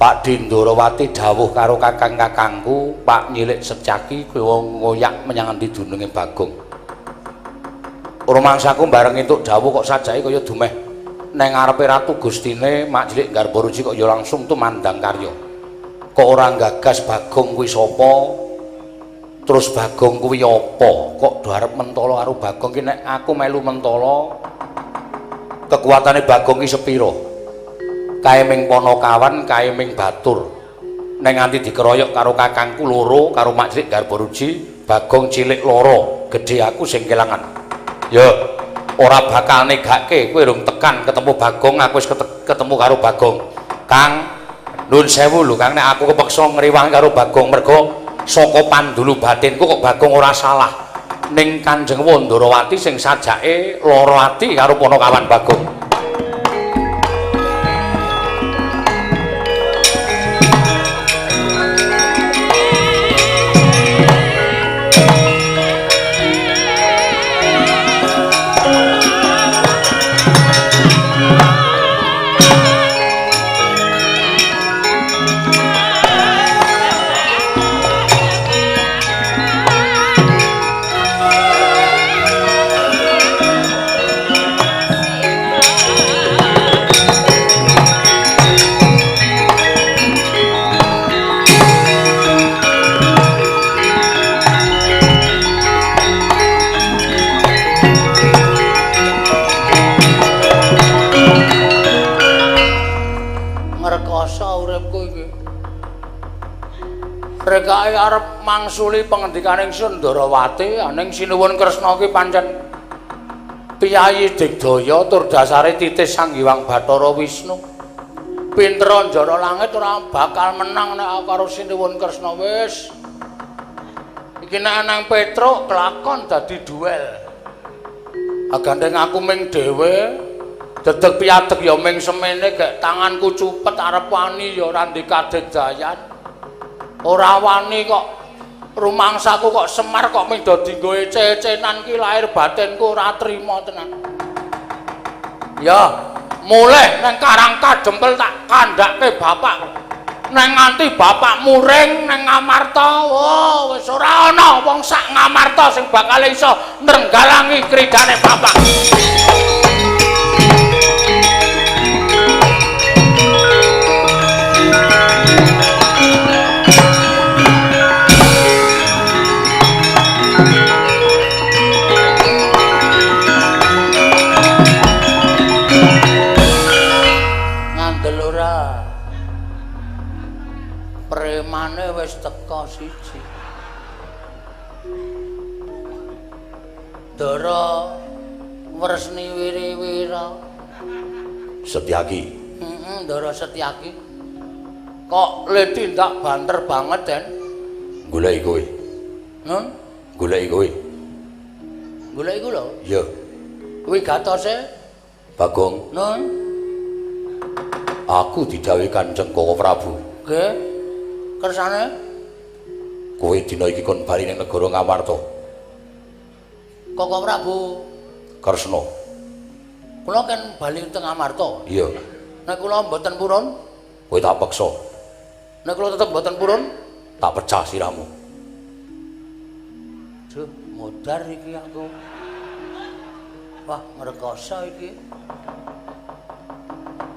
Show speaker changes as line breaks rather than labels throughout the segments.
Pak Dindarawati dawuh karo kakang-kakangku, Pak Nyilik Setyaki kowe ngoyak menyang endi dununge Bagong. Rumangsaku bareng entuk dawuh kok sajake kaya dumeh nang ngarepe Ratu Gustine Mak Cilik Garbaruji kok ya langsung tumandang karya. Kok ora gagas Bagong kuwi sapa? Terus Bagong kuwi apa? Kok do arep mentala karo Bagong ki nek aku melu mentala kekuatane Bagong ki sepira? Kae ming Panakawan, kae ming Batur. Nek nganti dikeroyok karo kakangku loro, karo Mak Cilik Garbaruji, Bagong cilik loro, gedhe aku sing kelangan. Ya, ora bakal negake kowe rung tekan ketemu Bagong, aku wis ketemu karo Bagong. Kang, nuwun sewu lho Kang, nek aku kepeksa ngriwangi karo Bagong mergo saka pandulu batinku kok Bagong ora salah. Ning Kanjeng Wandarawati sing sajake lara ati karo Panakawan Bagong.
Rekake arep mangsuli pengendikane ingsun Ndarawati, ning Sinuwun Kresna ki pancen piyayi digdaya tur dasare titis Sang Hyang Bathara Wisnu. Pinter njara langit ora bakal menang nek karo Sinuwun Kresna wis. Iki nek nang Petruk kelakon dadi duel. Gandeng aku ming dhewe, dedeg piadeg ya ming semene gek tanganku cupet arep wani ya ora ndikadegdayan. Ora wani kok rumangsaku kok Semar kok ming do dienggo ece-ecenan ki lahir batinku ora trima tenan. Ya, mulih nang Karang Kadempel tak kandhake bapak. Nang nganti bapak muring nang Ngamarta, oh wis ora ana wong sak Ngamarta sing bakal iso nrenggalangi kridane bapak. Premane wis teka siji. Ndara Wresni Wiriwira.
Setyaki.
Heeh, Ndara Setyaki. Kok le tindak banter banget, Den?
Goleki kowe.
Nun?
Goleki kowe.
Goleki kula?
Iya.
Kuwi gatose
Bagong.
Nun?
Aku didhawuhi Kanjeng Koko Prabu.
Nggih. Kersane
kowe dina iki kon bali ning negara Ngamarta.
Koko Prabu
Kresna.
Kula kan bali teng Ngamarta.
Iya.
Nek kula mboten purun,
kowe tak peksa.
Nek kula tetep mboten purun,
tak pecah sirahmu.
Duh, modar iki aku. Wah, ngrekoso iki.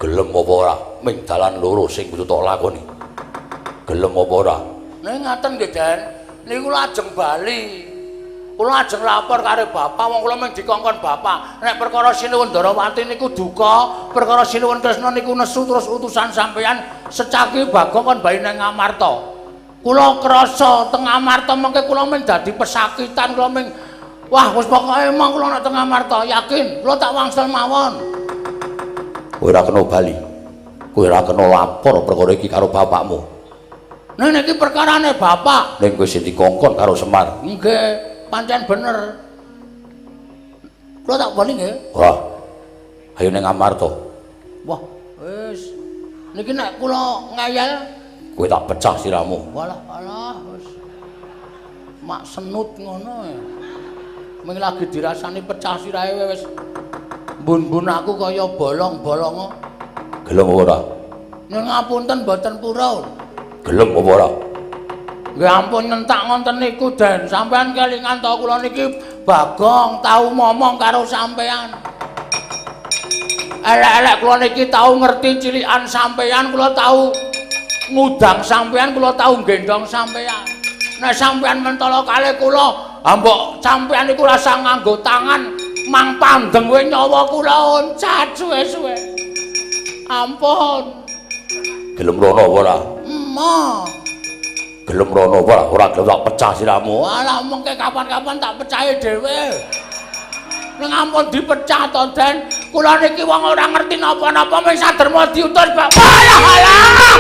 Gelem apa ora? Ming dalan loro sing kudu tak lakoni. Gelem apa ora?
Nek ngaten nggih, Den. Niku lajeng bali. Kula ajeng lapor karo bapak, wong kula mung dikongkon bapak. Nek perkara Sinuwun Ndarawati niku duka, perkara Sinuwun Kresna niku nesu terus utusan sampeyan Secaki Bagong kon bali nang Ngamarta. Kula krasa teng Ngamarta mengke kula mung dadi pesakitan, kula mung wah wis pokoke emang kula nek teng Ngamarta yakin kula tak wangsul mawon.
Kowe ora kena bali. Kowe ora kena lapor perkara iki karo bapakmu.
Nek niki perkarane bapak.
Ning kowe sing dikongkon karo Semar.
Nggih. Pancen bener. Kula tak bali nggih.
Wah. Ayo ning Ngamarta.
Wah, wis. Niki nek kula ngeyel,
kowe tak pecah sirahmu.
Walah, alah wis. Mak senut ngono ya. Ming lagi dirasani pecah sirahe wis. Mbun-mbun aku kaya bolong-bolongo.
Gelem ora?
Nyuwun ngapunten mboten purun.
Gelem apa ora?
Nggih ampun nyentak ngonten niku, Den. Sampeyan kelingan to kula niki Bagong tau momong karo sampeyan. Elek-elek kula niki tau ngerti cilikan sampeyan, kula tau ngudang sampeyan, kula tau nggendong sampeyan. Nek sampeyan mentolo kalih kula, mbok sampeyan niku rasa nganggo tangan mang pandeng kowe nyawa kula oncat suwe-suwe. Ampun.
Gelem rono apa ora?
Emoh.
Gelem rono apa ora? Ora gelem tak pecah siramu.
Alah mengke kapan-kapan tak pecahe dhewe. Ning ampun dipecah to, Den. Kula niki wong ora ngerti napa-napa mung saderma diutus Bapak. Alah alah.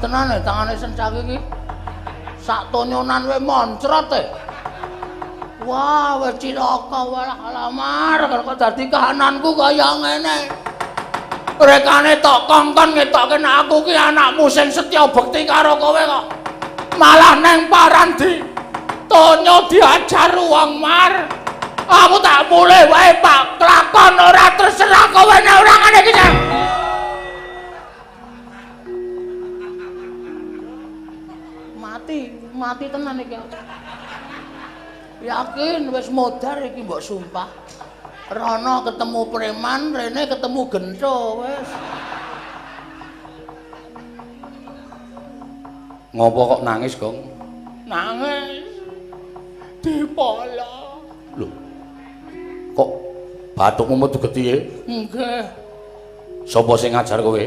Tenan e tangane Sencaki iki. Sak tonyonan we moncrot e. Wah, wis cilaka walah alamar kok dadi kahananku kaya ngene. Rekane tok kongkon ngetokke nek aku ki anakmu sing setya bekti karo kowe kok. Malah neng paran di tonyo diajar wong mar. Aku tak mulih wae Pak, kelakon ora terserah kowe nek ora ngene iki. Mati tenan iki. Yakin wis modar iki mbok sumpah. Rono ketemu preman, rene ketemu gento wis.
Ngopo kok nangis, Gong?
Nangis. Dipolo.
Lho. Kok bathukmu metu getihe?
Nggih.
Sapa sing ngajar kowe?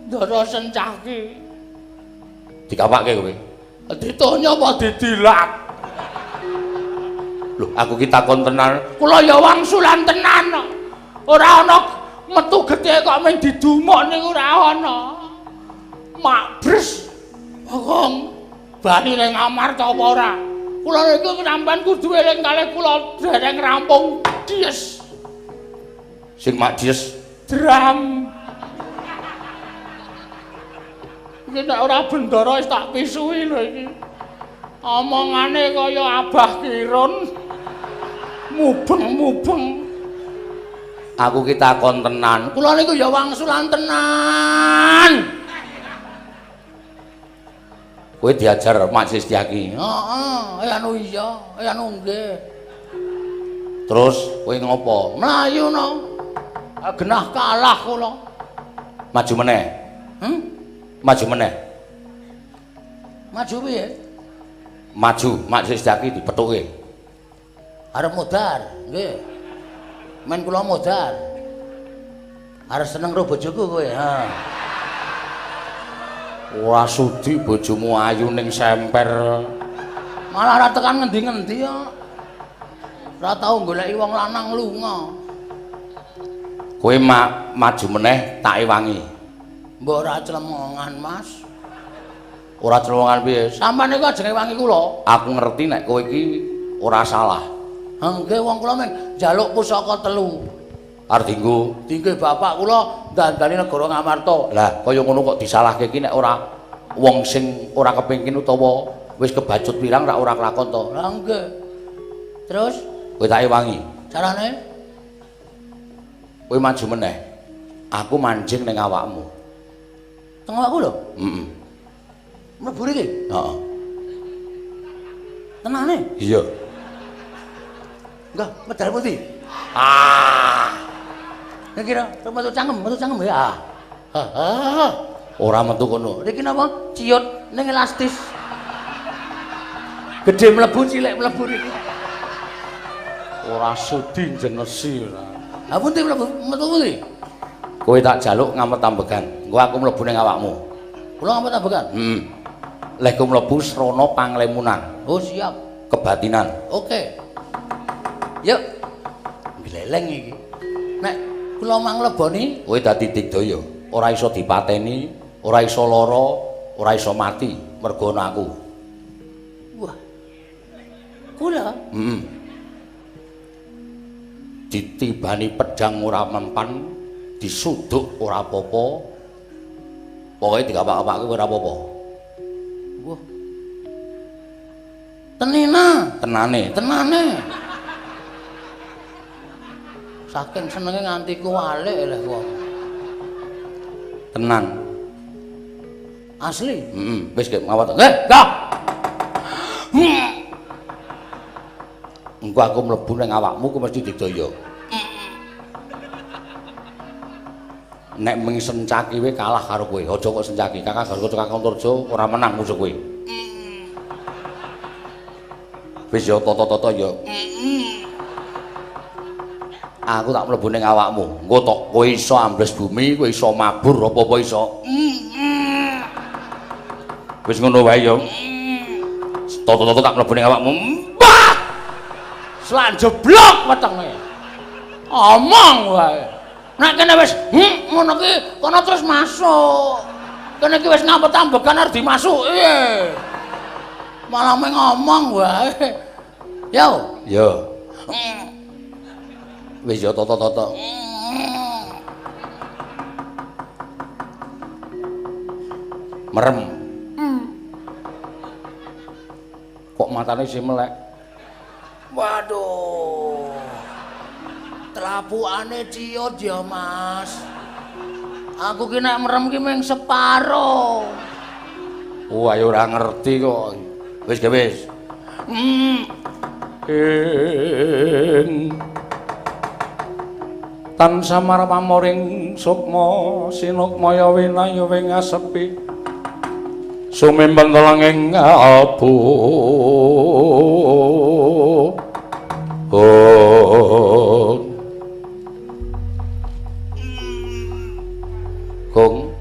Ndara Sencaki.
Dikapake kowe?
Ditonyo apa didilat?
Lho, aku ki takon tenan.
Kula ya wangsulan tenan. Ora ana metu getih kok mung didumuk niku ora ana. Makbres. Bagong bali ning ngamar ta apa ora? Kula niku sampean kudu eling kalih kula dereng rampung dies.
Sing mak dies
dram. Iki nek ora bendara wis tak pisuhi lho iki. Omongane kaya Abah Kirun. Mubeng-mubeng.
Aku ki takon tenan.
Kula niku ya wangsulan tenan.
Kowe diajar Mak Setyaki.
Heeh, anu iya, anu nggih.
Terus kowe ngopo?
Mlayu no. Genah kalah kula.
Maju meneh. Maju meneh.
Maju piye?
Maju, Mak Setyaki dipethuke.
Arep modar, nggih. Men kula modar. Arep seneng karo bojoku kowe, ha.
Ora sudi bojomu ayu ning semper.
Malah ora tekan ngendi-ngendi kok. Ora tau goleki wong lanang lunga.
Kowe maju meneh tak ewangi.
Mbok ora clemongan, Mas.
Ora clemongan piye?
Sampeyan niku ajenge wangi kula.
Aku ngerti nek kowe iki ora salah.
Nggih, wong kula men njaluk pusaka telu.
Arep dienggo
dingge bapak kula ndandani negara Ngamarta.
Lah, kaya ngono kok disalahke iki nek ora wong sing ora kepengin utawa wis kebacut pirang rak ora kelakon to.
Lah nggih. Terus
kowe tak ewangi.
Carane?
Kowe maju meneh. Aku manjing ning awakmu.
Teng awakku lho?
Heeh.
Mlebu iki?
Heeh.
Tenane?
Iya.
Enggak, medal putih.
Ah.
Nek kira metu cangkem ya. Heeh.
Ora metu kono.
Niki napa? Ciut ning elastis. Gedhe mlebu cilik mlebu niki.
Ora sudi jenesi ora.
Ha pundi mlebu metu pundi?
Kowe tak jaluk ngamet ambegan. Engko aku mlebu ning awakmu.
Kula ngamet ambegan?
Heeh. Leh ku mlebu srana panglemunan.
Oh, siap.
Kebatinan.
Oke. Yuk. Gleleng iki. Nek kula mang leboni
kowe dadi digdaya. ora iso dipateni, ora iso lara, ora iso mati mergo ana aku.
Wah. Kula?
Heeh. Ditibani pedang ora mempan, disuduk ora apa-apa. Pokoke digapak-gapake ora apa-apa.
Wah. Tenena,
tenane,
tenane. Saking senenge nganti kuwalik lho wong.
Tenan.
Asli.
Heeh, wis gek ngawat. Nggih, gah. Engko aku mlebu ning awakmu ku mesti didaya. Nek ming Sencaki we kalah karo kowe. Aja kok Sencaki, Kakang Garuda Kakang Antarja ora menang musuh kowe. Wis ya tata-tata ya. Aku tak mlebu ning awakmu. Engko tok kowe iso ambles bumi, kowe iso mabur apa-apa iso. Wis ngono wae ya. Tata-tata tak mlebu ning awakmu.
Mbah! Selan jeblok wetenge. Omong wae. Nek kene wis ngono ki kono terus masuk. Kene iki wis ngambet-ambekan arep dimasuki. Malah meng ngomong wae. Yo.
Yo. Wis ya tata-tata. Merem. Kok matane isih melek?
Waduh. Telapukane ciut ya, Mas. Aku ki nek merem ki mung separo.
Wah, ya ora ngerti kok. Wis ge wis. Ing tansah marpamoring sukma sinukmaya winaya wing asepi sumimpen telenging abu. Oh. Gong.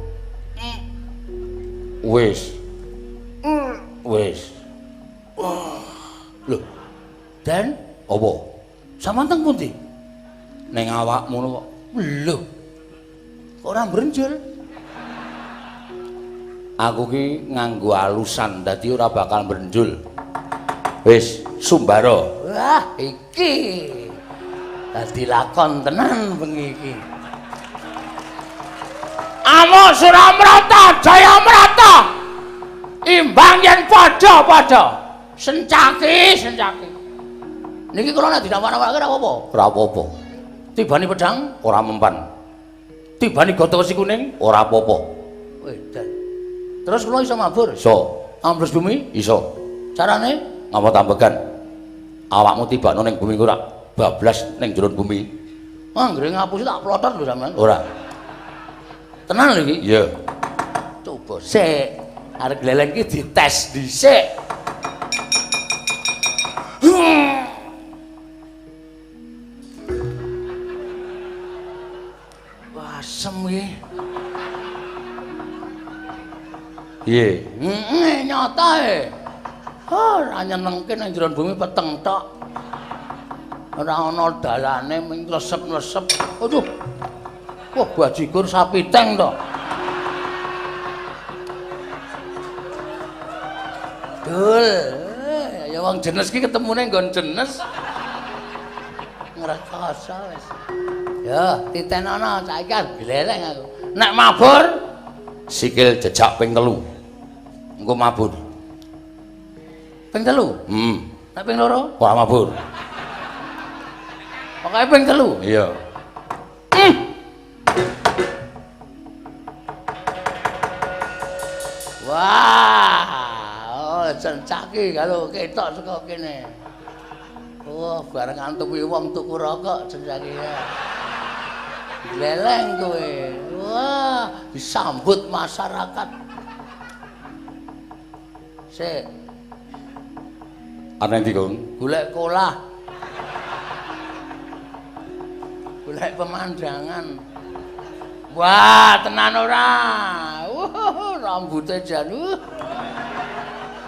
Wis. Wis.
Lho. Den,
apa?
Sampeyan teng pundi?
Ning awakmu ngono kok.
Lho. Kok ora mbrenjul?
Aku ki nganggo alusan dadi ora bakal mbrenjul. Wis, sumbara.
Wah, iki. Dadi lakon tenan bengi iki.
Amuk Suramrata, Jayamrata. Imbang yen padha-padha.
Sencaki, sencaki. Niki kula nek dinawar-nawarke ora apa-apa.
Ora apa-apa.
Tibani pedang
ora mempan.
Tibani gotha wesi kuning
ora apa-apa.
Wedan. Terus kula iso mabur?
Iso.
Ambles bumi?
Iso.
Carane?
Ngapa tambegan? Awakmu tibakno ning bumi ora bablas ning jero bumi.
Anggere ngapusi tak plotot lho sampean.
Ora.
Tenan lho iki?
Iya.
Coba sik. Arep gleleng iki dites dhisik. Asem iki.
Piye?
Heeh, nyata e. Ora nyenengke nang jero bumi peteng tok. Ora ana dalane mung lesep-lesep. Aduh. Wah, bajigur sapi teng to. Dul, ya wong jenes ki ketemune nggon jenes. Ngrekoso wis. Ya, titenono saiki arep gleleng aku.
Nek mabur sikil jejak ping 3. Engko mabur.
Ping 3?
Heeh.
Nek ping 2?
Ora mabur.
Pokoke ping 3.
Iya.
Wah, oh sencaki kalau ketok saka kene. Wah, bareng antupi wong tuku rokok sencaki ya. Gleleng kowe. Wah, disambut masyarakat. Sik.
Ana ndi, Kong?
Golek kolah. Golek pemandangan. Wah, tenan ora. Rambute jan.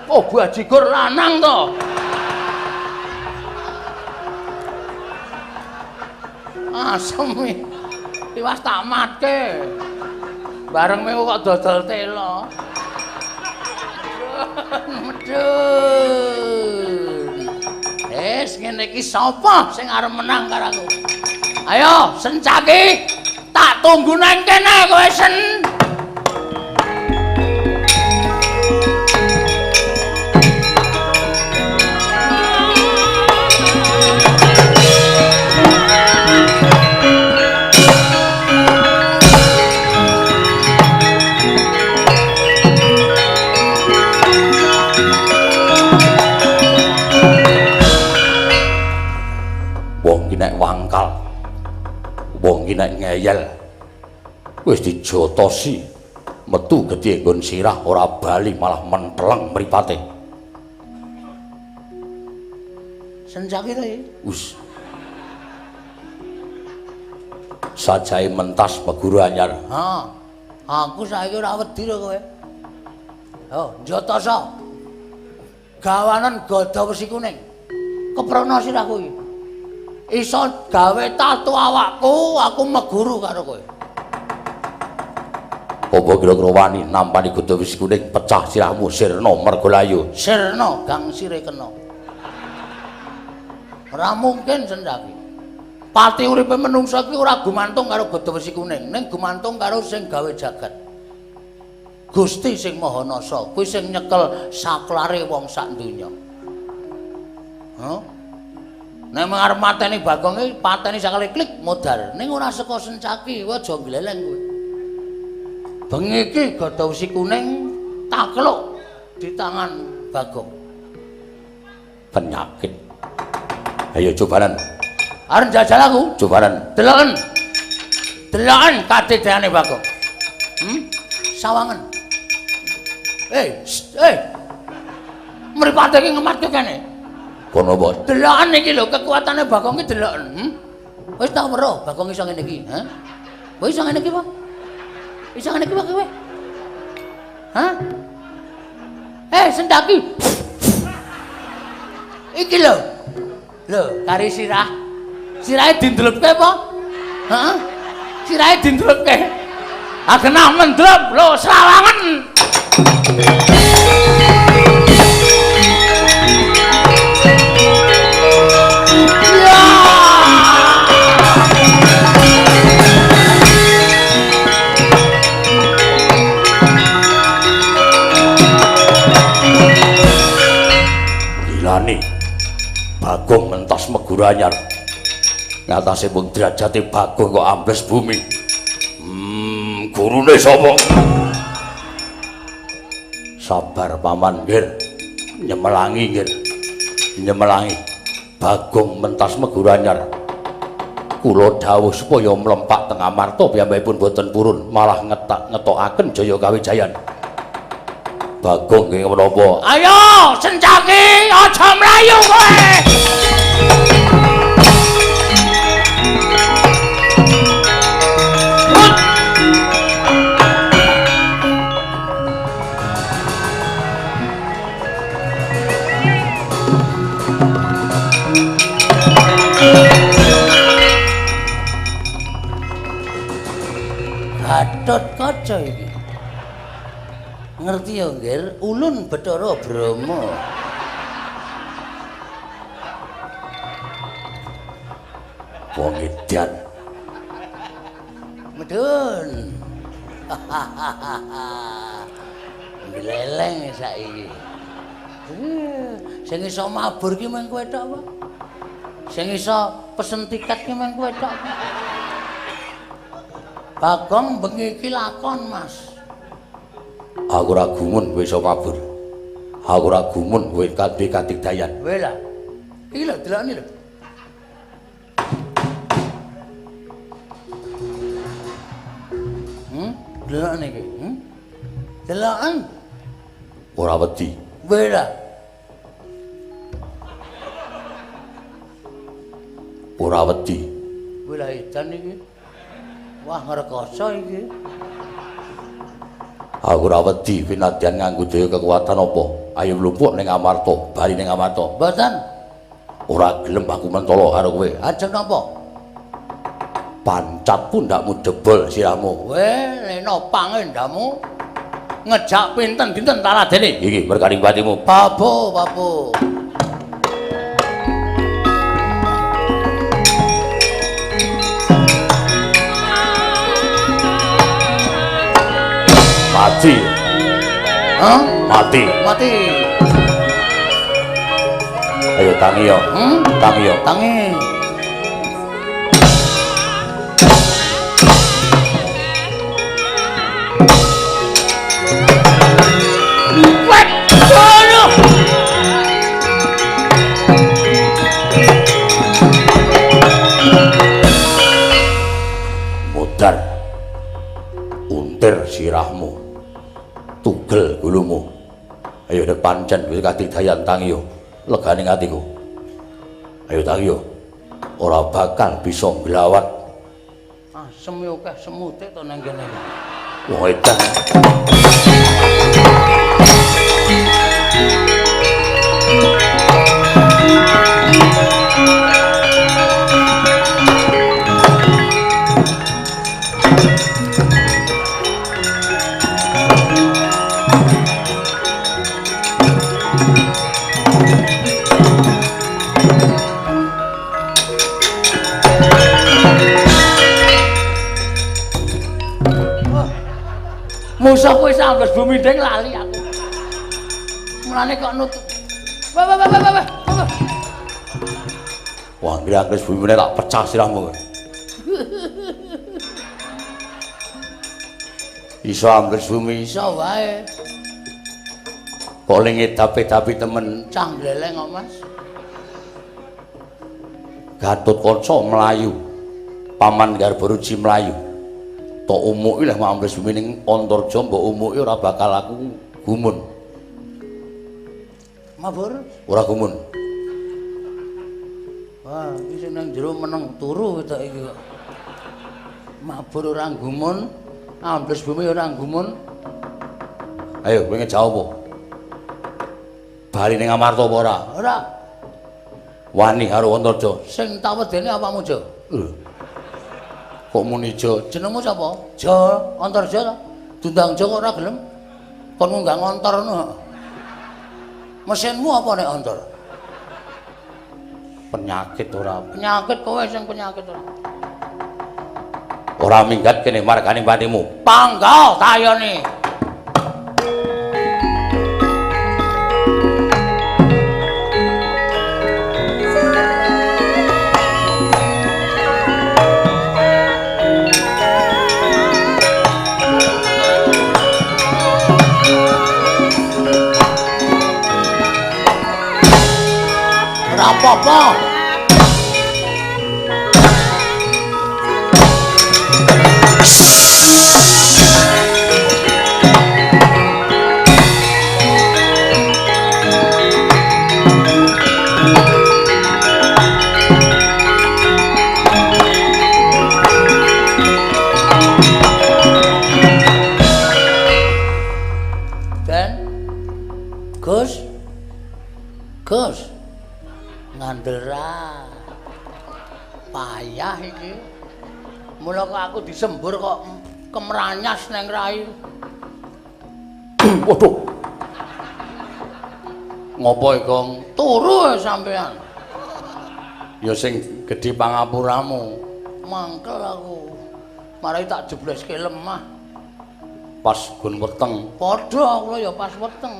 Oh, bajigur lanang to. Asem iki. Tiwas tak matke. Bareng mengko kok dodol telo. Medun. Wis ngene iki sapa sing arep menang karo aku? Ayo, Sencaki, tak tunggu nang kene kowe Sen.
Wong ki nek ngeyel wis dijotosi metu gedhe nggon sirah ora bali malah menteleng mripate.
Sencaki to iki?
Wis. Sajae mentas meguru anyar.
Ha. Aku saiki ora wedi lho kowe. Yo, njotoso. Gawanen gada wesi kuning. Keprono sirahku iki. Iso gawe tatu awakku, aku meguru karo kowe.
Apa kira-kira wani nampani gada wesi kuning pecah sirahmu sirna mergolayu?
Sirna gang sire kena. Ora mungkin Sendaki. Pati uripe menungsa iki ora gumantung karo gada wesi kuning, ning gumantung karo sing gawe jagat. Gusti sing Maha Nasa, kuwi sing nyekel saklare wong sak donya. Hah? Nek arep mateni Bagong iki pateni sakale klik modar. Ning ora saka Sencaki, kowe aja gleleng kowe. Bengi iki gada wesi kuning takluk di tangan Bagong.
Penyakit. Ayo cobanan.
Arep njajal aku?
Cobanan.
Deloken. Deloken kadedane Bagong. Sawangen. Eh. Mripate iki ngematke kene.
Kono apa?
Deloken iki lho kekuatane Bagong iki deloken. Wis tau weruh Bagong iso ngene iki, ha? Kowe iso ngene iki apa? Iso ngene iki apa kowe? Hah? Eh, Sendaki. Iki lho. Lho, kari sirah. Sirahe dindlepke apa? Heeh. Sirahe dindlepke. Ah genah mendlep lho srawangen.
Gilani. Bagong mentas meguru anyar. Ngatasé mung derajate Bagong kok ambles bumi. Gurune sapa? Sabar paman nggir. Nyemelangi nggir. Nyemelangi. Bagong mentas meguru anyar. Kula dawuh supaya mlempak teng Amarta piyambakipun boten purun, malah ngetokaken Jaya Kawijayan. Bagong nggih menapa?
Ayo Sencaki, aja mlayu kowe. Gatotkaca iki. Ngerti ya, Nggir? Ulun Bathara Brahma.
Wong edan.
Medun. Gleleng saiki. Sing iso mabur ki mung kowe tok apa? Sing iso pesen tiket ki mung kowe tok apa? Bagong bengi iki lakon, Mas.
Aku ora gumun kowe iso mabur. Aku ora gumun kowe kabeh kadigdayan.
Kowe lah. Iki lho delokne lho. Delokne iki, Deloken.
Ora wedi.
Kowe lah.
Ora wedi.
Kowe lah edan iki. Wah, ngrekoso iki.
Aku ora wedi pinadyan nganggo daya kekuatan apa. Ayo mlumpuk ning Amarta, bali ning Amarta.
Mboten.
Ora gelem aku mentolo karo kowe.
Ajeng napa?
Pancat pundakmu jebol sirahmu.
Weh, leno pangendamu. Ngejak pinten dinten taladene.
Iki merganing patimu.
Babo, babo.
Mati.
Hah?
Mati.
Mati.
Ayo tangi yo. Tangi yo.
Tangi.
Mudar. Untir sirahmu. Tugel gulumu. Ayo nek pancen wis kadidayan tangi yo. Legane atiku. Ayo tangi yo. Ora bakal bisa nglawat.
Asem yo akeh semute to nang kene.
Wong edan.
Musuh kowe sambles bumi deng lali aku. Mulane kok nut. Wah wah wah wah wah.
Wah, ngrangkes bumine tak pecah sirahmu. Iso ambles bumi
iso wae.
Kok ling edapi-dapi temen
cah gleleng kok, Mas.
Gatotkaca mlayu. Paman Garbaruji mlayu. Tok umuki leh ambles bumi ning Antarja mbok umuki ora bakal aku gumun.
Mabur?
Ora gumun.
Wah, iki sing nang jero meneng turu ketok iki kok. Mabur ora gumun, ambles bumi ora gumun.
Ayo kowe ngejawab apa? Bali ning Amarta apa ora?
Ora.
Wani karo Antarja.
Sing tak wedene awakmu, Jo.
Lho. Kok muni Jo?
Jenengmu sapa? Jo Antarja to. Dundang Jo kok ora gelem. Kon ngunggah ngontor ngono. Mesinmu apa nek antar?
Penyakit ora.
Penyakit kowe sing penyakit ora.
Ora minggat kene margane patimu.
Pangga tayone. Apa-apa. Ben, Gus, Gus. Ngandel ra. Payah iki. Mula kok aku disembur kok kemranyas nang rai.
Waduh. Ngopo Gong?
Turu sampean.
Ya sing gedhe pangapuramu.
Mangkel aku. Marai tak jebleske lemah.
Pas gun weteng.
Padha kula ya pas weteng.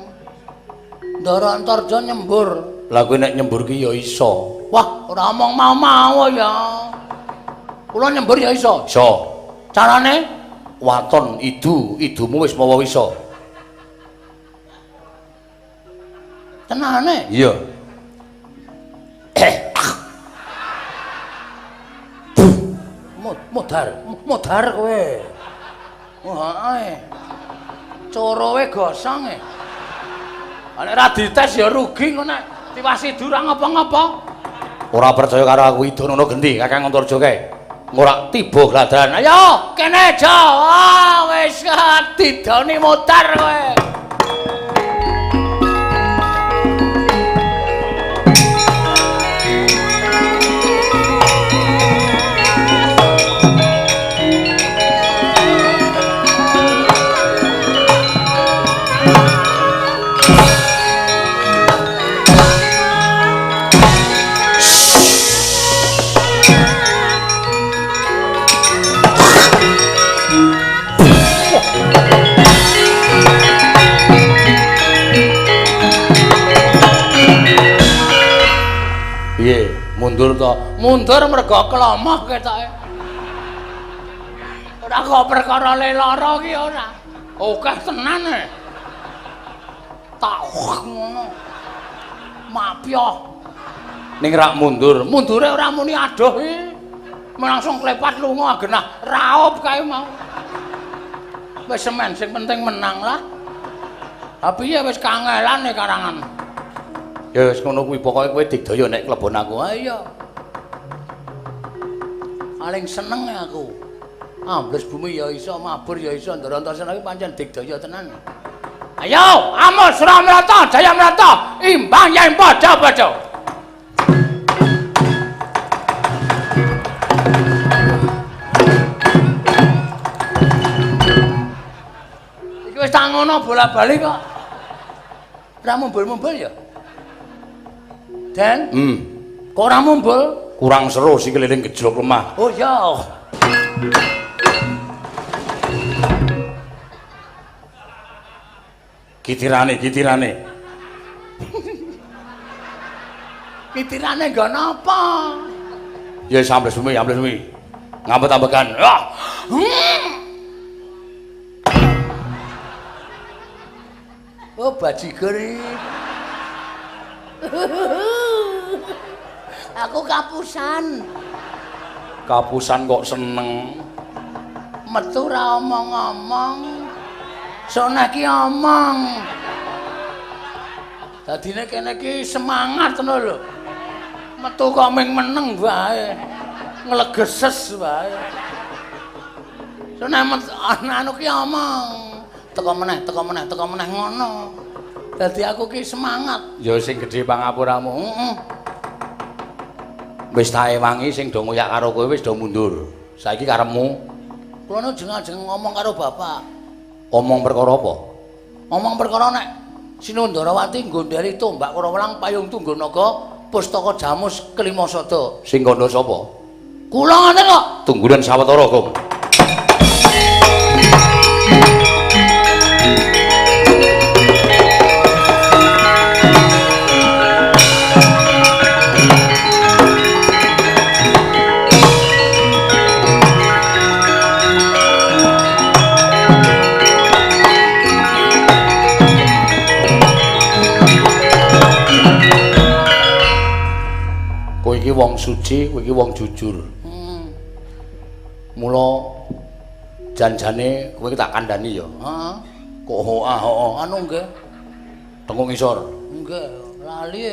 Ndara Antarja nyembur.
Lah kowe nek nyembur ki ya iso.
Wah, ora omong mau-mau ya. Kula nyembur ya iso.
Iso.
Carane
waton idu, idumu wis mawa wisa.
Tenane?
Iya.
Modar, modar kowe. Wah, ae. Corowe gosong e. Nek ora dites ya rugi ngono nek tiwas idu ora ngapa-ngapa.
Ora percaya karo aku idu ngono genti Kakang Antarja kae. Ora tiba gladran.
Ayo kene Jo. Ah wis didoni modar kowe.
Mundur to.
Mundur mergo kelomoh ketoke. Ora kok perkara lara ki ora. Akeh tenan e. Tak ngono. Mapyoh.
Ning rak mundur.
Mundure ora muni adoh iki. Langsung klepat lunga genah raup kae mau. Wis semen sing penting menang lah. Ha piye wis kangelan e karangan.
Ya wis ngono kuwi pokoke kowe digdaya nek klebon aku.
Ha iya. Paling seneng aku. Ambles bumi ya iso, mabur ya iso, Ndara Antasena iki pancen digdaya tenan. Ayo, Amos Ramrata, Jaya Mrata, imbang yen padha-padha. Iki wis tak ngono bola-bali kok. Ora mumbul-mumbul ya? Den? Kok ora mumbul?
Kurang seru sih keliling gejlok lemah.
Oh iya.
Kitirane, kitirane.
Kitirane nggo napa?
Ya ambles bumi, ambles bumi. Ngambet-ambekan. Ah.
Oh bajigur. Aku kapusan.
Kapusan kok seneng.
Metu ra omong-omong. Sone ki omong. Dadine kene ki semangat ngono lho. Metu kok ming meneng wae. Nglegeses wae. Sone anu ki omong. Teko meneh, teko meneh, teko meneh ngono. Dadi aku ki semangat.
Ya sing gedhe pangapuramu.
Heeh.
Wis tak ewangi sing do ngoyak karo kowe wis do mundur. Saiki karepmu.
Kula nu jeng-jeng ngomong karo bapak.
Omong perkara apa?
Omong perkara nek Sinuwun Ndarawati nggondheli tombak Karawelang payung tunggal naga pustaka jamus kelima sada.
Sing kandha sapa?
Kula ngoten kok.
Tunggulen sawetara, Gong. Kowe iki wong suci, kowe iki wong jujur. Mula janjane kowe iki tak kandhani ya.
Heeh.
Kok hoah hoah
anu nggih.
Tengok ngisor.
Nggih, lali.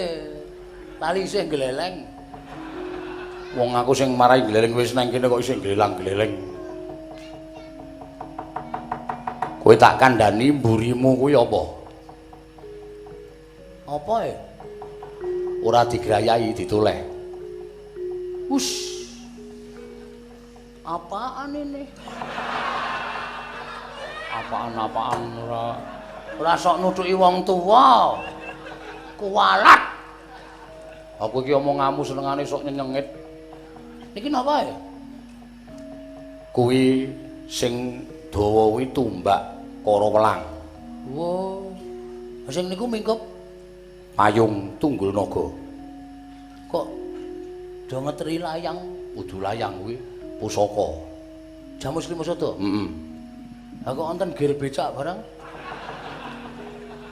Lali isih gleleng.
Wong aku sing marai gleleng wis nang kene kok isih glelang-gleleng. Kowe tak kandhani mburimu kuwi apa?
Apa e?
Ora digrayai ditoleh.
Ush. Apaan ini?
Apaan-apaan ora.
Ora sok nutuki wong tuwa. Kuwalat.
Aku iki omonganmu senengane sok nyenyengit.
Niki napa ya?
Kuwi sing dawa kuwi tumbak Karawelang.
Wo. Sing niku mingkup
payung tunggul naga.
Kok do ngeteri layang?
Kudu layang kuwi pusaka.
Jamus lima sada?
Heeh.
Ha kok wonten gir becak barang?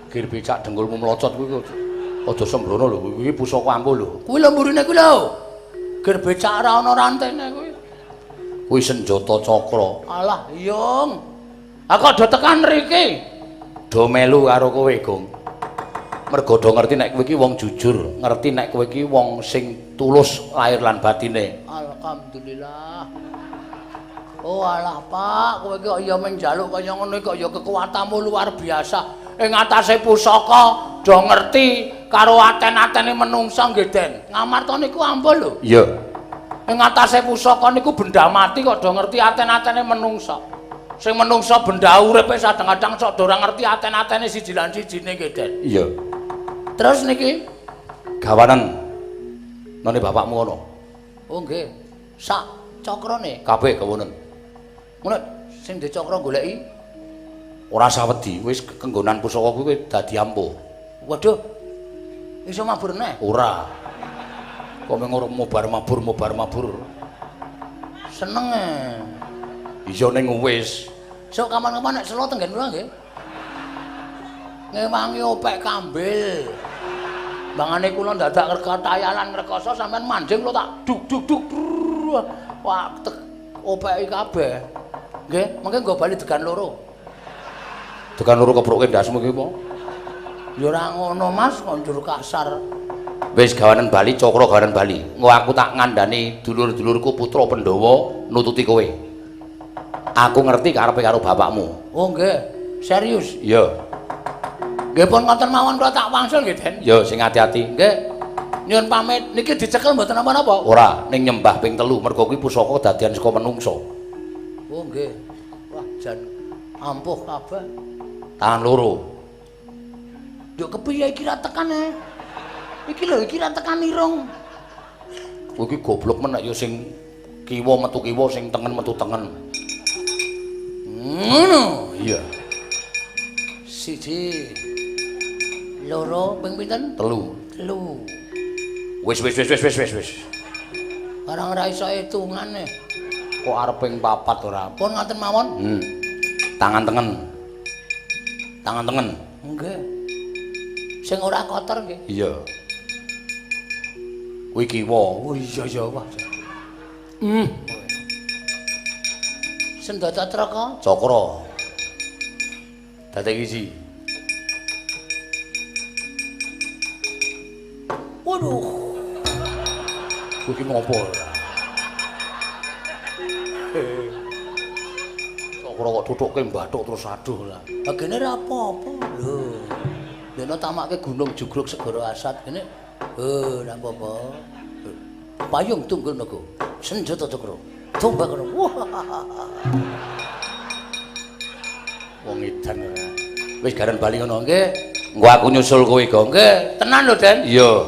Gir becak dengkulmu mlocot kuwi aja sembrono lho, kuwi pusaka ampuh lho.
Kuwi lho mburine kuwi lho. Gir becak ora ana rantene kuwi.
Kuwi senjata cakra.
Alah, yung. Ha kok do tekan mriki?
Do melu karo kowe, Gong. Mergo do ngerti nek kowe iki wong jujur, ngerti nek kowe iki wong sing tulus lahir lan batine.
Alhamdulillah. Oh alah Pak, kowe iki kok ya menjaluk kaya ngono kok ya kekuatanmu luar biasa. Ing atase pusaka do ngerti karo aten-atene menungsa nggih, Den. Ngamarta niku ampuh lho.
Iya.
Ing atase pusaka niku benda mati kok do ngerti aten-atene menungsa. Sing menungsa benda uripe sadang-adang sok do ora ngerti aten-atene siji lan sijine nggih, Den.
Iya.
Terus niki
gawanen none bapakmu ana.
Oh nggih. Sak cakrane
kabeh gawanen.
Ngono sing ndek cakra goleki
ora usah wedi, wis kenggonan pusaka kuwi dadi ampuh.
Waduh. Iso mabur neh?
Ora. Kok mung ora mobar-mabur mobar-mabur.
Seneng e.
Iya ning wis.
Sok kapan-kapan nek selo tenggen kula nggih. Ngewangi opek kambil. Bangane kula dadak rekatayalan rekoso sampean manjing kula tak duk duk duk. Wah, tek opeki kabeh. Nggih, mengke nggo bali degan loro.
Degan loro kebruke ndasmu iki apa?
Ya ora ngono Mas, kondur kasar.
Wis gawanen bali, cakra gawanen bali. Engko aku tak ngandani dulur-dulurku putra Pandhawa nututi kowe. Aku ngerti karepe karo bapakmu.
Oh nggih, serius?
Iya.
Nggih pun ngoten mawon kula tak wangsul nggih, Den.
Ya sing ati-ati.
Nggih. Nyuwun pamit. Niki dicekel mboten napa-napa?
Ora, ning nyembah ping 3 mergo kuwi pusaka dadian saka menungsa.
Oh nggih. Wah, jan ampuh kabeh.
Tangan loro.
Yo kepiye iki ra tekan e? Iki lho iki ra tekan irung.
Kowe iki goblok men nek ya sing kiwa metu kiwa, sing tengen metu tengen.
Ngono.
Iya.
1 2 ping pinten?
3.
3.
Wis wis wis wis wis wis wis.
Barang ora iso hitungane.
Kok arep ping 4 ora?
Pun ngoten mawon.
Tangan tengen. Tangan tengen.
Nggih. Sing ora kotor nggih.
Iya. Kuwi kiwa.
Oh iya ya wah. Sendata traka?
Cakra. Dadi isi.
Waduh.
Kuwi iki ngopo ora? Cakra kok tutuke mbathuk terus aduh lah.
Bagene ora apa-apa. Lho. Dene tamake gunung jugruk segara asat kene. Eh, ora apa-apa. Payung tunggul naga. Senjata cakra. Tombak karo. Wah.
Wong edan ora. Wis garen bali ngono nggih. Engko aku nyusul kowe, Go.
Nggih, tenan lho, Den.
Iya.